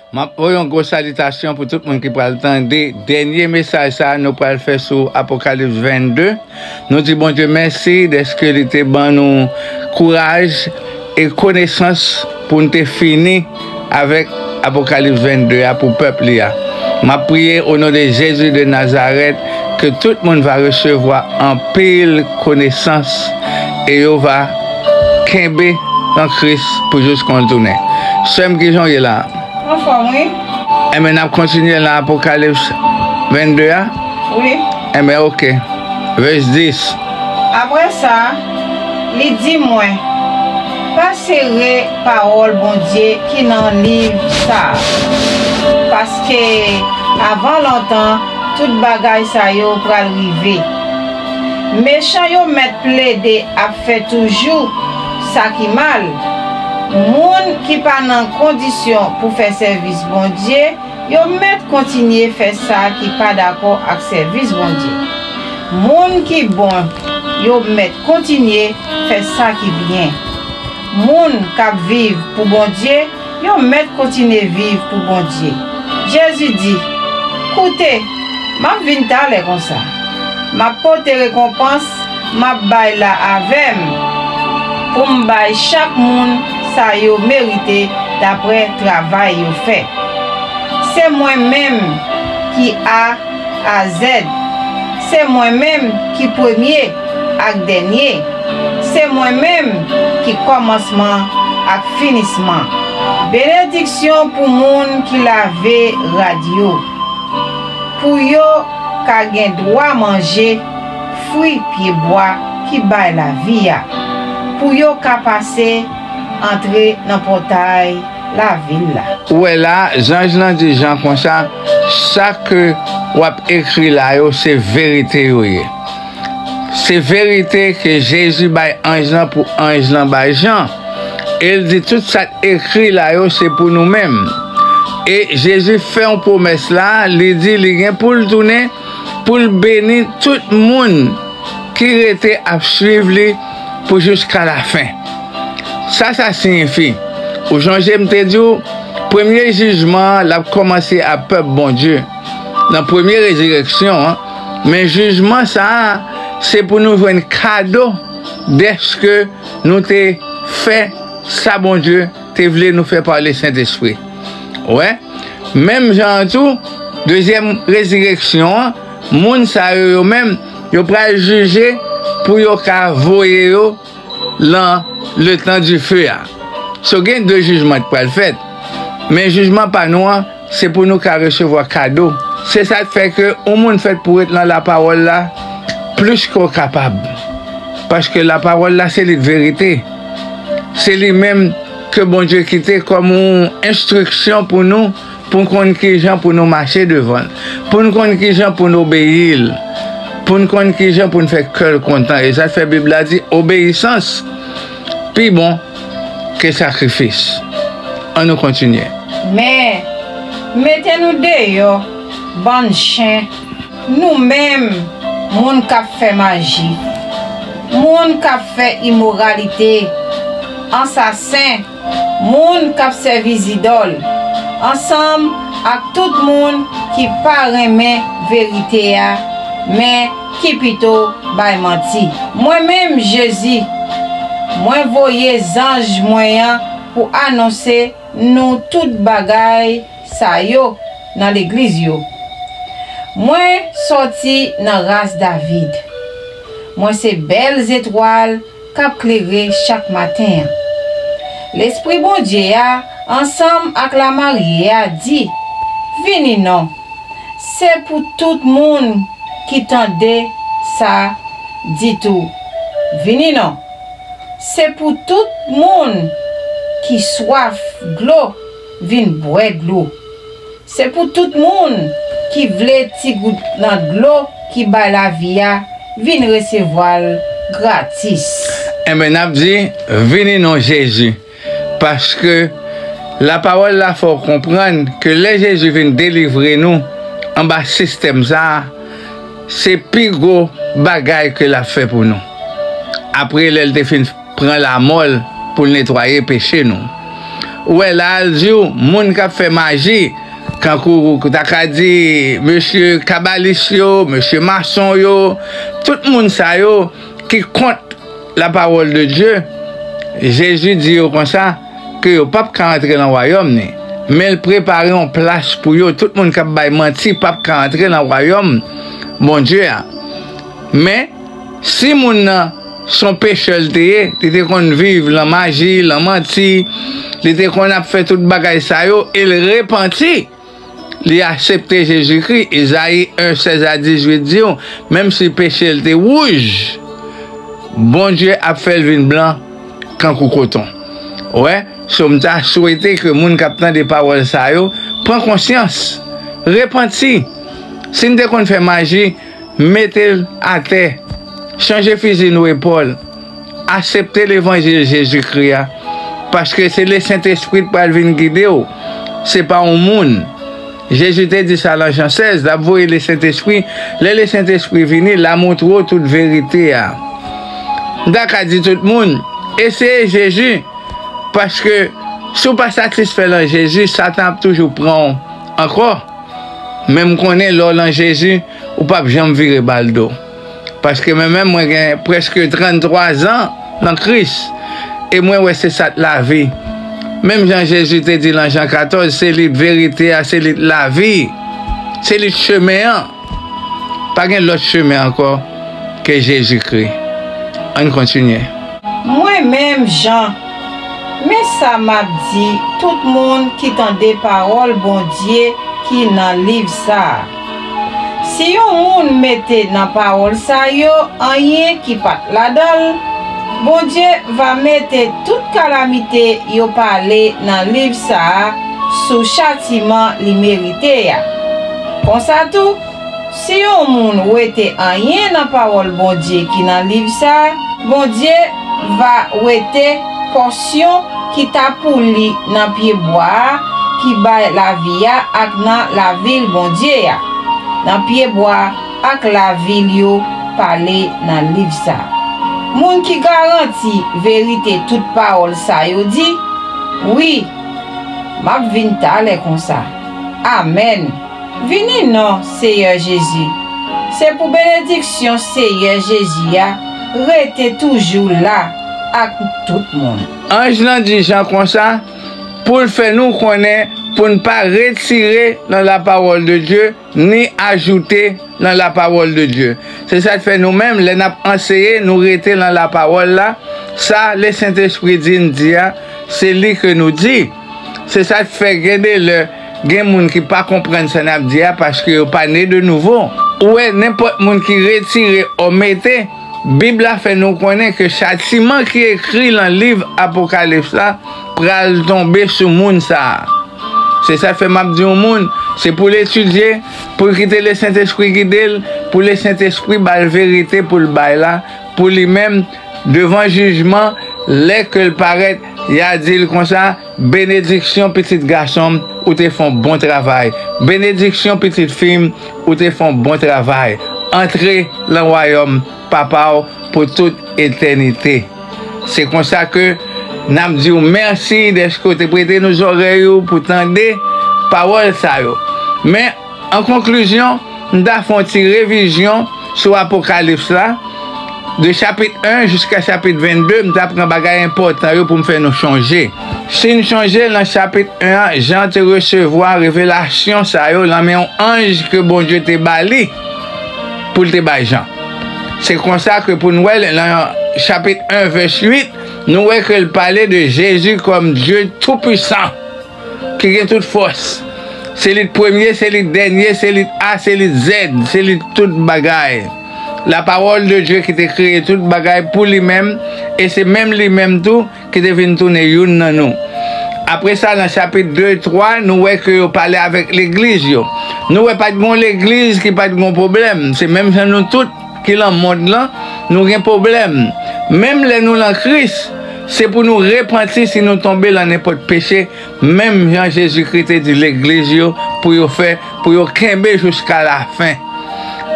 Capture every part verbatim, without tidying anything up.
M ap voye yon gwo salitasyon pou tout moun ki pral tande dènye mesaj sa a nou pral fè sou Apokalips vennde. Nou di Bondye mèsi dèske li te ban nou kouraj e konesans pou n te fini avèk Apokalips vennde a pou pèp li a. M ap priye o non de Jezi de Nazarèt ke tout moun va resevwa anpil konesans e yo va kenbe nan Kris pou jis kon l tounen. Sè m, kijan w ye la? Anfòm, wi. Enben, n ap kontinye nan Apokalips vennde a? Wi. Enben, oke. Vès dis. Apre sa, li di mwen, pa sere pawòl Bondye ki nan liv sa a, paske avan lontan, tout bagay sa yo pral rive. Mechan yo mèt plede ap fè toujou sa ki mal. Moun ki pa nan kondisyon pou fè sèvis Bondye, yo mèt kontinye fè sa ki pa dakò ak sèvis Bondye. Moun ki bon, yo mèt kontinye fè sa ki byen. Moun k ap viv pou Bondye, yo mèt kontinye viv pou Bondye. Jezi di, koute, m ap vin talè konsa. M ap pote rekonpans m ap bay la avè m, pou m bay chak moun sa yo merite dapre travay yo fè. Se mwen menm ki A a Z. Se mwen menm ki premye ak dènye. Se mwen menm ki kòmansman ak finisman. Benediksyon pou moun ki lave rad yo, pou yo ka gen dwa manje fwi pyebwa ki bay lavi a, pou yo ka pase antre nan pòtay lavil la. Ou wè la, zanj lan di Jan konsa, sa ke w ap ekri la yo, se verite yo ye. Se verite ke Jezi bay anj lan pou anj lan bay Jan. E l di tout sa k ekri la yo, se pou nou menm. E Jezi fè yon pwomès la, li di li gen pou l tounen, pou l beni tout moun ki rete ap swiv li pou jiska lafen. Sa sa siyifi? Ou sonje m te di w, premye jijman an, l ap kòmanse ak pèp Bondye, nan premye rezireksyon an, men jijman sa a, se pou nou jwenn kado dèske nou te fè sa Bondye te vle nou fè pa Lesentespri. Ou wè? Menm jan an tou, dezyèm rezireksyon an, moun sa yo, yo menm, yo pral jije pou yo ka voye yo lan letan dife a. So, gen de jijman k pral fèt. Men jijman pa nou an, se pou nou ka resevwa kado. Se sa k fè ke yon moun fèt pou ret lan lapawòl la plis ke w kapab. Paske lapawòl la, se li k verite. Se li menm ke Bondye kite kòm yon enstriksyon pou nou, pou n konn kijan pou nou mache devan l, pou n konn kijan pou n obeyi l, pou n konn kijan pou n fè kè l kontan. E sa k fè Bib la di, obeyisans pi bon ke sakrifis. An nou kontinye. Men, mete nou deyò, bann chen, nou menm, moun k ap fè maji, moun k ap fè imoralite, ansasen, moun k ap sèvi zidòl, ansanm ak tout moun ki pa renmen verite a, men ki pito bay manti. Mwen menm, Jezi, mwen voye zanj mwen an pou anonse nou tout bagay sa yo nan legliz yo. Mwen sòti nan ras David. Mwen se bèl zetwal k ap klere chak maten an. Lespri Bondye a ansanm ak lamarye a di, vini non. Se pou tout moun ki tande sa di tou, vini non. Se pou tout moun ki swaf dlo vin bwè dlo. Se pou tout moun ki vle ti gout nan dlo ki bay lavi a vin resevwa l gratis. Enben, n ap di, vini non Jezi, paske lapawòl la fè w konprann ke lè Jezi vin delivre nou anba sistèm sa a, se pi gwo bagay ke l ap fè pou nou. Apre lè l te fin pran lamò l pou l netwaye peche nou. Ou wè, la al di w, moun k ap fè maji, kankou ou ta ka di mesye kabalis yo, mesye mason yo, tout moun sa yo ki kont la parole de Dieu, Jezi di yo konsa ke yo p ap ka antre nan wayòm ni. Men l prepare yon plas pou yo. Tout moun k ap bay manti p ap ka antre nan wayòm Bondye a. Men, si moun nan se yon pechè l te ye, li te konn viv lan maji, lan manti, li te konn ap fè tout bagay sa yo, e l repanti, li aksepte Jezikri, Ezayi en sèz a dizuit di w, menm si peche l te wouj, Bondye ap fè l vin blan kankou koton. Ou wè, so m ta swete ke moun k ap tande pawòl sa yo pran konsyans, repanti. Si n te konn fè maji, mete l atè, chanje fizi nou epòl, aksepte levanjil Jezikri a, paske se Lesentespri k pral vin gide w, se pa yon moun. Jezi te di sa lan Jan sèz, l ap voye Lesentespri. Lè Lesentespri vini, l a montre w tout verite a. M ta ka di tout moun, eseye Jezi, paske si w pa satisfè lan Jezi, Satan ap toujou pran w ankò. Men m konnen lè w lan Jezi, ou p ap janm vire ba l do. Paske mwen menm, mwen gen prèske tranntwa zan nan Kris. E mwen wè se sa k lavi. Menm jan Jezi te di lan Jan katòz, se li k verite a, se li k lavi, se li k chemen an. Pa gen lòt chemen ankò ke Jezikri. Ann kontinye. Mwen menm, Jan, men sa m ap di tout moun ki tande pawòl Bondye ki nan liv sa a. Si yon moun mete nan pawòl sa yo anyen ki pa t ladan l, Bondye va mete tout kalamite yo pale nan liv sa a sou chatiman li merite a. Konsa tou, si yon moun wete anyen nan pawòl Bondye ki nan liv sa a, Bondye va wete pòsyon ki ta pou li nan pyebwa a ki bay lavi a ak nan lavil Bondye a, nan pyebwa ak lavil yo pale nan liv sa a. Moun ki garanti verite tout pawòl sa yo di, wi, m ap vin talè konsa. Amèn. Vini non, Seyè Jezi. Se pou benediksyon Seyè Jezi a rete toujou la ak tout moun. Anj lan di Jan konsa, pou l fè nou konnen pou n pa retire nan lapawòl de Dye, ni ajoute nan lapawòl de Dye. Se sa k fè nou menm, lè n ap anseye, nou rete nan lapawòl la. Sa Lesentespri di n di a, se li ke nou di. Se sa k fè gen de lè, gen moun ki pa konprann sa n ap di a, paske yo pa ne de nouvo. Ou wè, nenpòt moun ki retire o mete, Bib la fè nou konnen ke chatiman ki ekri lan liv Apokalips la pral tonbe sou moun sa a. Se sa k fè m ap di yon moun, se pou l etidye, pou l kite Lesentespri gide l, pou Lesentespri ba l verite pou l bay la, pou li menm, devan jijman, lè ke l parèt, y a di l konsa, benediksyon pitit gason m, ou te fè yon bon travay. Benediksyon pitit fi m, ou te fè yon bon travay. Antre lan wayòm Papa w pou tout etènite. Se konsa ke n ap di w mèsi dèske w te prete nou zòrèy ou pou tande pawòl sa yo. Men, an konklizyon, m ta fè yon ti revizyon sou Apokalips la, de chapit en jiska chapit vennde, m ta pran bagay enpòtan yo pou m fè nou chonje. Si n chonje, lan chapit en an, Jan te resevwa revelasyon sa yo lan men yon anj ke Bondye te ba li pou l te bay Jan. Se konsa ke pou n wè l lan chapit en, vès uit, nou wè ke l pale de Jezi kòm Dye Toupisan, ki gen tout fòs. Se li k premye, se li k dènye, se li k A, se li k Z, se li k tout bagay. Lapawòl de Dye ki te kreye tout bagay pou li menm, e se menm li menm tou ki te vin tounen youn nan nou. Apre sa, nan chapit de, twa, nou wè ke yo pale avèk legliz yo. Nou wè pa t gen yon legliz ki pa t gen yon pwoblèm. Se menm jan nou tout ki lan mond lan, nou gen pwoblèm. Menm lè nou lan Kris, se pou nou repanti si nou tonbe lan nenpòt peche, menm jan Jezikri te di legliz yo pou yo fè, pou yo kenbe jiska lafen.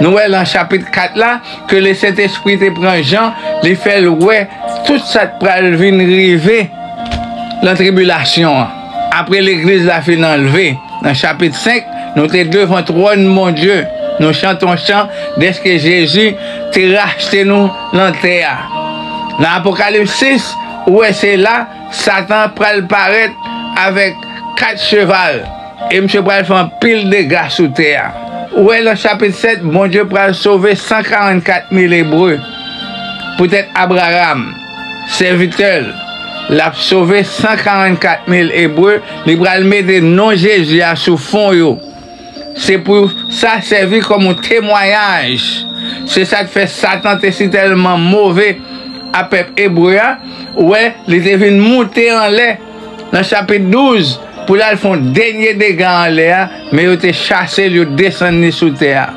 Nou wè lan chapit kat la, ke Lesentespri te pran Jan, li fè l wè tout sa k pral vin rive lan tribilasyon an. Apre legliz la fin anlve, nan chapit senk, nou te devan twòn Bondye. Nou chante yon chan dèske Jezi te rachte nou nan tè a. Nan Apokalips sis, ou wè se la Satan pral parèt avèk kat cheval. E misye pral fè anpil dega sou tè a. Ou wè, nan chapit sèt, Bondye pral sove san karannkat mil Ebre. Poutèt Abraram, sèvitè l, l ap sove san karannkat mil Ebre, li pral mete non Jezi a sou fwon yo. Se pou sa sèvi kòm yon temwayaj. Se sa k fè Satan te sitèlman move a pèp ebre a. Ou wè, li te vin moute anlè nan chapit douz pou l al fè yon dènye dega anlè a, men yo te chase l, yo desann li sou tè a.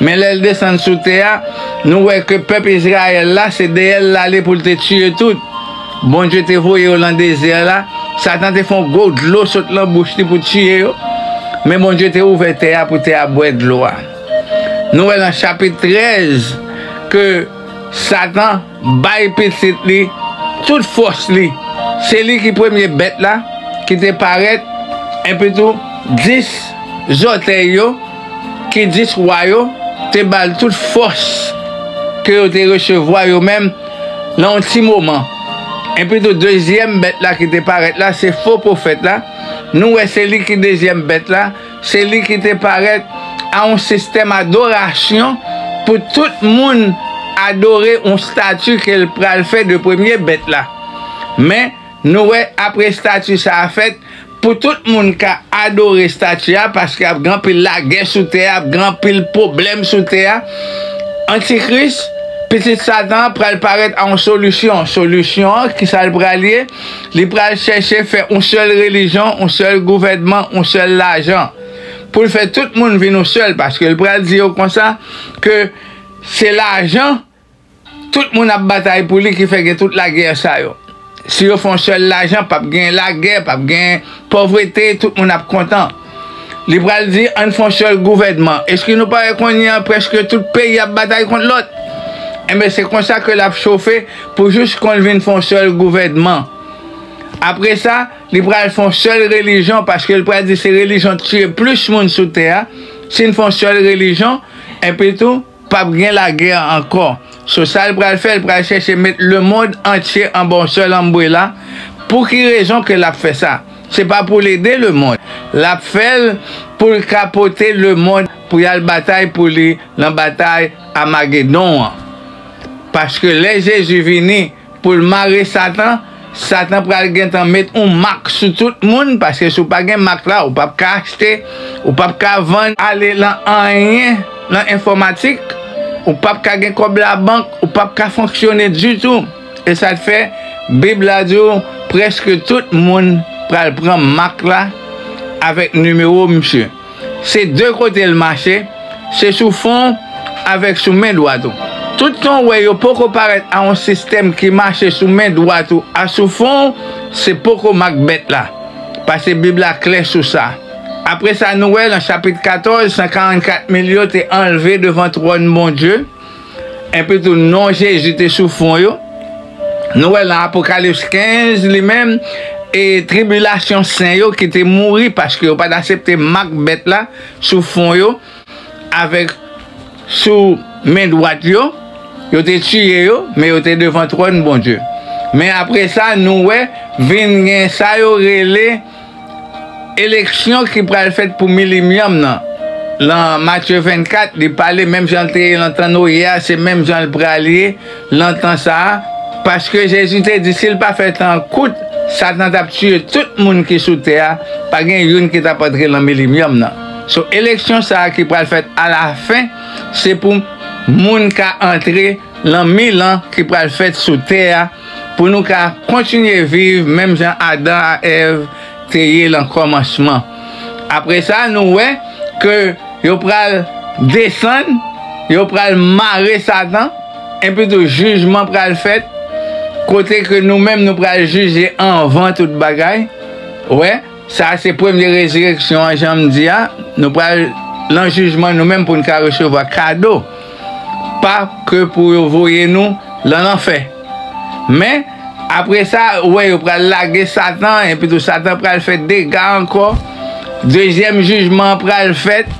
Men lè l desann sou tè a, nou wè ke pèp Izrayèl la, se dèyè l l ale pou l te tiye tout. Bondye te voye yo nan dezè la. Satan te fè yon gwo dlo sot nan bouch li pou tiye yo. Men Bondye te ouvè tè a pou tè a bwè dlo a. Nou wè nan chapit trèz ke Satan bay pitit li tout fòs li. Se li ki premye bèt la ki te parèt, epi tou dis zòtèy yo, ki dis wa yo, te ba l tout fòs ke yo te resevwa yo menm nan yon ti moman. Epi tou dezyèm bèt la ki te parèt la, se fo pwofèt la. Nou wè se li ki dezyèm bèt la, se li ki te parèt a yon sistèm adorasyon pou tout moun adore yon stati ke l pral fè de premye bèt la. Men, nou wè, apre stati sa a fèt, pou tout moun ka adore stati a, paske ap gen anpil lagè sou tè a, ap gen anpil pwoblèm sou tè a, Antikris, pitit Satan an, pral parèt a yon solisyon. Solisyon an, ki sa l pral ye? Li pral chèche fè yon sèl relijyon, yon sèl gouvènman, yon sèl lajan. Pou l fè tout moun vin yon sèl, paske l pral di yo konsa ke se lajan, tout moun ap batay pou li ki fè gen tout lagè sa yo. Si yo fè yon sèl lajan, p ap gen lagè, p ap gen pòvrete, tout moun ap kontan. Li pral di, ann fè yon sèl gouvènman. Èske nou pa wè kounye a prèske tout peyi ap batay kont lòt? Enben, se konsa ke l ap chofe pou jis kon l vin fè yon sèl gouvènman. Apre sa, li pral fè yon sèl relijyon, paske l pral di se relijyon k tiye plis moun sou tè a. Si n fè yon sèl relijyon, epi tou, p ap gen lagè ankò. So, sa l pral fè, l pral chèche met lemonn antye anba yon sèl anbrela. Pou ki rezon ke l ap fè sa? Se pa pou l ede lemonn. L ap fè l pou l ka pote lemonn pou y al batay pou li nan batay Amagedon an. Paske lè Jezi vini, pou l mare Satan, Satan pral gentan met yon mak sou tout moun, paske si w pa gen mak la, ou p ap ka achte, ou p ap ka vann, ale lan anyen, lan enfòmatik, ou p ap ka gen kòb labank, ou p ap ka fonksyone ditou. E sa k fè, Bib la di w, prèske tout moun pral pran mak la avèk nimewo misye. Se de kote l mache, se sou fwon w avèk sou men dwat ou. Toutan w wè yo poko parèt a yon sistèm ki mache sou men dwat ou a sou fwon w, se poko mak bèt la. Paske Bib la klè sou sa. Apre sa, nou wè nan chapit katòz, san karannkat mil yo te anlve devan twòn Bondye. Epi tou, non Jezi te sou fwon yo. Nou wè nan Apokalips kenz li menm, e tribilasyon sen yo ki te mouri paske yo pa t aksepte mak bèt la sou fwon yo, avèk sou men dwat yo, yo te tiye yo, men yo te devan twòn Bondye. Men apre sa, nou wè, vin gen sa yo rele eleksyon ki pral fèt pou milenyòm nan. Lan Matye vennkat, li pale menm jan l te ye nan tan Noye a, se menm jan l pral ye nan tan sa a, paske Jezi te di si l pa fè tan kout, Satan t ap tiye tout moun ki sou tè a, pa gen youn ki t ap antre lan milenyòm nan. So, eleksyon sa a ki pral fèt alafen, se pou moun ka antre lan mil an ki pral fèt sou tè a, pou nou ka kontinye viv menm jan Adan ak Èv te ye lan kòmansman. Apre sa, nou wè ke yo pral desann, yo pral mare Satan, epi tou jijman pral fèt, kote ke nou menm nou pral jije anvan tout bagay. Wè, sa a se premye rezireksyon an, jan m di a, nou pral lan jijman nou menm pou n ka resevwa kado. Pa ke pou yo voye nou lan lanfè. Men, Apre sa, ou wè, yo pral lage Satan, epi tou Satan pral fè dega ankò. Dezyèm jijman an pral fèt.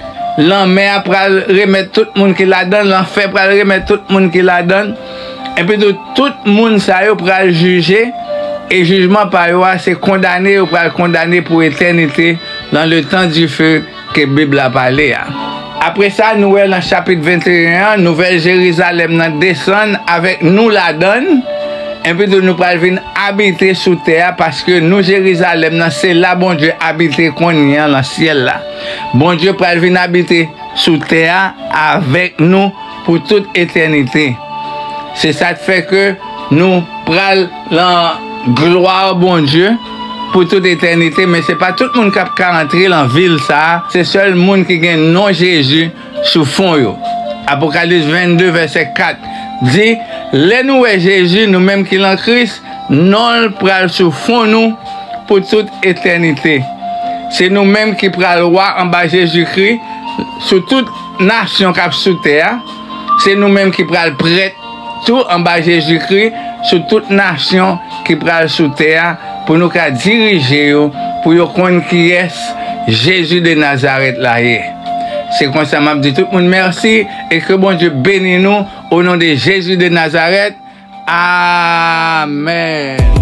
Lanmè a pral remèt tout moun ki ladan l, lanfè pral remèt tout moun ki ladan l. Epi tou, tout moun sa yo pral jije, e jijman pa yo a, se kondane yo pral kondane pou etènite, dans le temps du feu ke Bib la pale a. Apre sa, nou wè nan chapit venteyen an, Nouvèl Jerizalèm nan desann avèk nou ladan l. Epi tou, nou pral vin abite sou tè a, paske nou Jerizalèm nan, se la Bondye abite kounye a nan syèl la. Bondye pral vin abite sou tè a avèk nou pou tout etènite. Se sa k fè ke nou pral nan glwa Bondye pou tout etènite, men se pa tout moun k ap ka antre nan vil sa a, se sèl moun ki gen non Jezi sou fwon yo. Apokalips vennde, vèsè kat di, lè nou wè Jezi, nou menm ki lan Kris, non l pral sou fwon nou pou tout etènite. Se nou menm ki pral wa anba Jezikri sou tout nasyon k ap sou tè a. Se nou menm ki pral prèt tou anba Jezikri sou tout nasyon ki pral sou tè a, pou nou ka dirije yo, pou yo konn kiyès Jezi de Nazarèt la ye. Se konsa m ap di tout moun mèsi e ke Bondye beni nou, o non de Jezi de Nazarèt. Amèn.